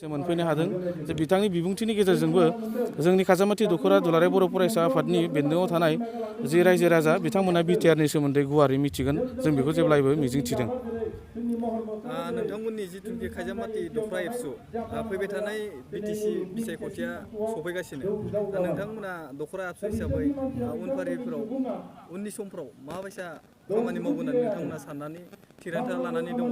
मोनफैनो हादों जे बिथांनि बिबुंथिनि गेजेरजोंबो जोंनि खाजामाथि दख'रा दुलाराय बर' फरायसा आफादनि बेन्दोङाव थानाय जि रायजो राजा बिथांमोना बिटिआरनि सोमोन्दै गुवारै मिथिगोन जों बेखौ जेब्लायबो मिजिंथिदों। नोंथांमोननि जिथुनिखि खायजामाथि दख'रा एबसु फैबाय थानाय बिटिसि बिसायख'थिया सफैगासिनो दा नोंथांमोना दख'रा एबसु हिसाबै उनफारिफोराव उननि समफ्राव माबायसा खामानि मावगोन होननानै नोंथांमोना साननानै थिरांथा लानानै दङ?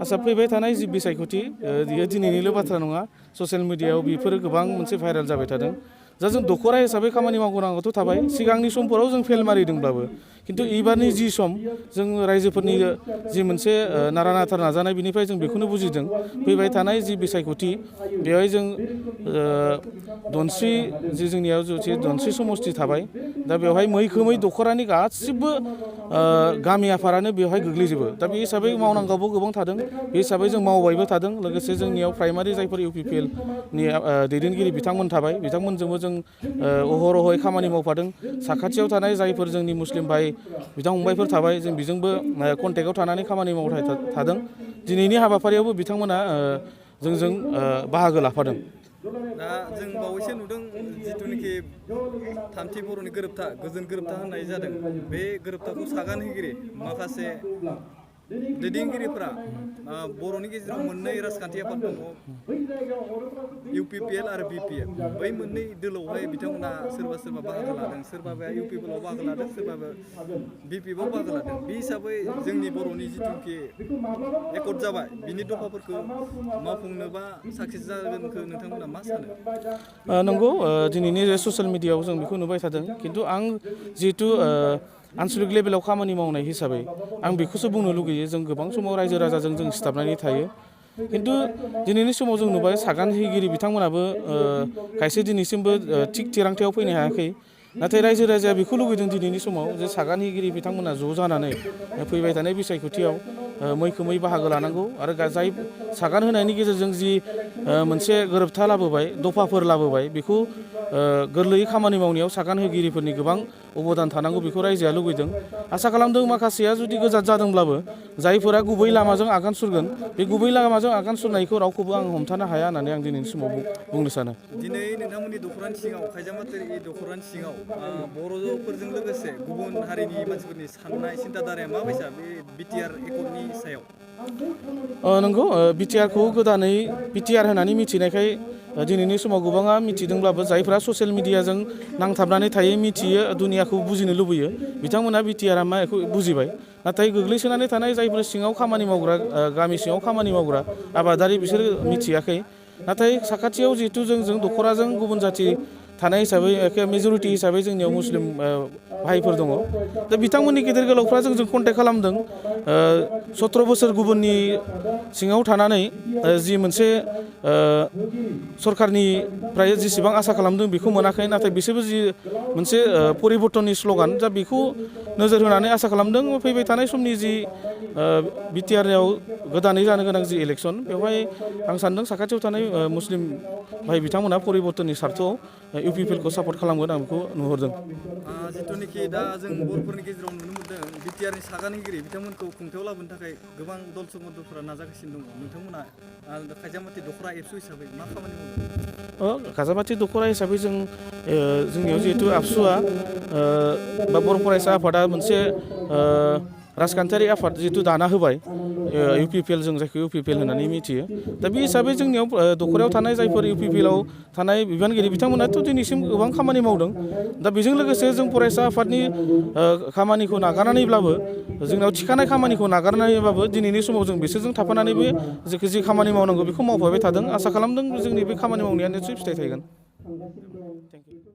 आसा फैबाय थानाय जि बिसायख'थि बियो दिनैनिल' बाथ्रा नङा, ससियेल मिडियायाव बेफोरो गोबां मोनसे भाइरेल जाबाय थादों। दा जों दख'रा हिसाबै खामानि मावनांगौथ' थाबाय, सिगांनि समफोराव जों फेल मारिदोंब्लाबो खिन्थु एबारनि जि सम जों रायजोफोरनि जि मोनसे नारा नाथा नाजानाय बिनिफ्राय जों बेखौनो बुजिदों फैबाय थानाय जि बिसायख'थि बेवहाय जों धनस्रि जि जोंनियाव धनस्रि समस्ति थाबाय, दा बेवहाय मैखोमै दख'रानि गासिबो गामि आफादानो बेवहाय गोग्लैजोबो। दा बे हिसाबै मावनांगौबो गोबां थादों, बे हिसाबै जों मावबायबो थादों। लोगोसे जोंनियाव प्राइमारि जायफोर UPPLनि दैदेनगिरि बिथांमोन थाबाय, बिथांमोनजोंबो जों अहरहै खामानि मावफादों। साखाथियाव थानाय जायफोर जोंनि मुस्लिम भाइ बिदा फंबायफोर थाबाय, जों बेजोंबो कन्टेक्टआव थानानै खामानि मावबाय थादों। दिनैनि हाबाफारियावबो बिथांमोना जोंजों बाहागो लाफादों। दा जों बावैसो नुदों जिथुनिखि थामथि बर'नि गोरोबथा गोजोन गोरोबथा होननाय जादों, बे गोरोबथाखौ सागान होगिरि माखासे दैदेनगिरिफोरा बर'नि गेजेराव मोननै राजखान्थि आफाद दङ, UPPL आरो BPF। बै मोननै दोलावहाय बिथांमोना सोरबा सोरबा बाहागो लादों, सोरबाया UPPLआव बाहागो लादों, सोरबाया BPFआव बाहागो लादों। बे हिसाबै जोंनि बर'नि जिथुनिखि एकर्ड जाबाय बिनि दफाफोरखौ मावफुंनोबा साक्सेस जागोनखौ नोंथांमोना मा सानो? नंगौ, दिनैनि ससियेल मिडियायाव जों बेखौ नुबाय थादों, खिन्थु आं जिहेथु आनसलिक लेभेलाव खामानि मावनाय हिसाबै आं बेखौसो बुंनो लुगैयो। जों गोबां समाव रायजो राजाजों जों सिथाबनानै थायो, खिन्थु दिनैनि समाव जों नुबाय सागान होगिरि बिथांमोनाबो खायसे दिनैसिमबो थिग थिरांथायाव फैनो हायाखै। नाथाय रायजो राजाया बेखौ लुगैदों दिनैनि समाव जे सागान होगिरि बिथांमोना ज' जानानै फैबाय थानाय बिसायख'थियाव मैखोमै बाहागो लानांगौ आरो जाय सागान होनायनि गेजेरजों जि मोनसे गोरोबथा लाबोबाय, दफाफोर लाबोबाय, बेखौ गोरलैयै खामानि मावनायाव सागान होगिरिफोरनि गोबां अबदान थानांगौ बेखौ रायजोआ लुबैदों। आसा खालामदों माखासेया जुदि गोजान जादोंब्लाबो जायफोरा गुबै लामाजों आगान सुरगोन, बे गुबै लामाजों आगान सुरनायखौ रावखौबो आं हमथानो हाया होननानै आं दिनैनि समाव बुंनो सानो। दिनै नोंथांमोननि दख'रानि सिङाव खायजामाथि दख'रानि सिङाव बर'फोरजों लोगोसे गुबुन हारिनि मानसिफोरनि साननाय सिन्थाधाराया माबायसा बे BTR एकर्डनि सायाव? नंगौ, BTRखौ गोदानै BTR होननानै मिथिनायखाय दिनैनि समाव गोबाङा मिथिदोंब्लाबो जायफ्रा ससियेल मिडियाजों नांथाबनानै थायो, मिथियो, दुनियाखौ बुजिनो लुबैयो, बिथांमोना BTRआ मा बेखौ बुजिबाय। नाथाय गोग्लैसोनानै थानाय जायफोर सिङाव खामानि मावग्रा, गामि सिङाव खामानि मावग्रा आबादारि बिसोर मिथियाखै। नाथाय साखाथियाव जिहेथु जोंजों दख'राजों गुबुन जाथि थानाय हिसाबै मेजरिटि हिसाबै जोंनियाव मुस्लिम भाइफोर दङ। दा बिथांमोननि गेदेर गोलावफ्रा जोंजों कन्टेक्ट खालामदों। 17 बोसोर गुबुननि सिङाव थानानै जि मोनसे सरकारनिफ्राय जेसेबां आसा खालामदों बेखौ मोनाखै, नाथाय बिसोरबो जि मोनसे परिबर्तननि स्ल'गान जा बेखौ नोजोर होनानै आसा खालामदों फैबाय थानाय समनि जि BTRआव गोदानै जानो गोनां जि इलेक्सन, बेवहाय आं सानदों साखाथियाव थानाय मुस्लिम भाइ बिथांमोना परिबर्तननि सार्थआव UPPLखौ सापर्ट खालामगोन, आं बेखौ नुहरदों। जिथुनिखि दा जों बर'फोरनि गेजेराव नुनो मोन्दों BTRनि सागान होगिरि बिथांमोनखौ खुंथायाव लाबोनो थाखाय गोबां दल संगठनफोरा नाजागासिनो दङ। नोंथांमोना खायजामाथि दख'रा एबसु हिसाबै मा खामानि मावदों? खायजामाथि दख'रा हिसाबै जोंनियाव जिहेथु आबसुआ बा बर' फरायसा आफादा मोनसे राजखान्थियारि आफाद जिहेतु दाना होबाय, UPPL, जों जायखौ UPPL होननानै मिथियो। दा बे हिसाबै जोंनियाव दख'रायाव थानाय जायफोर UPPLआव थानाय बिबानगिरि बिथांमोनाथ' दिनैसिम गोबां खामानि मावदों। दा बेजों लोगोसे जों फरायसा आफादनि खामानिखौ नागारनानैब्लाबो, जोंनाव थिखानाय खामानिखौ नागारनानैब्लाबो दिनैनि समाव जों बिसोरजों थाफानानैबो जि खामानि मावनांगौ बेखौ मावफाबाय थादों। आसा खालामदों जोंनि बे खामानि मावनाया निसय फिथाइ थायगोन। Thank you.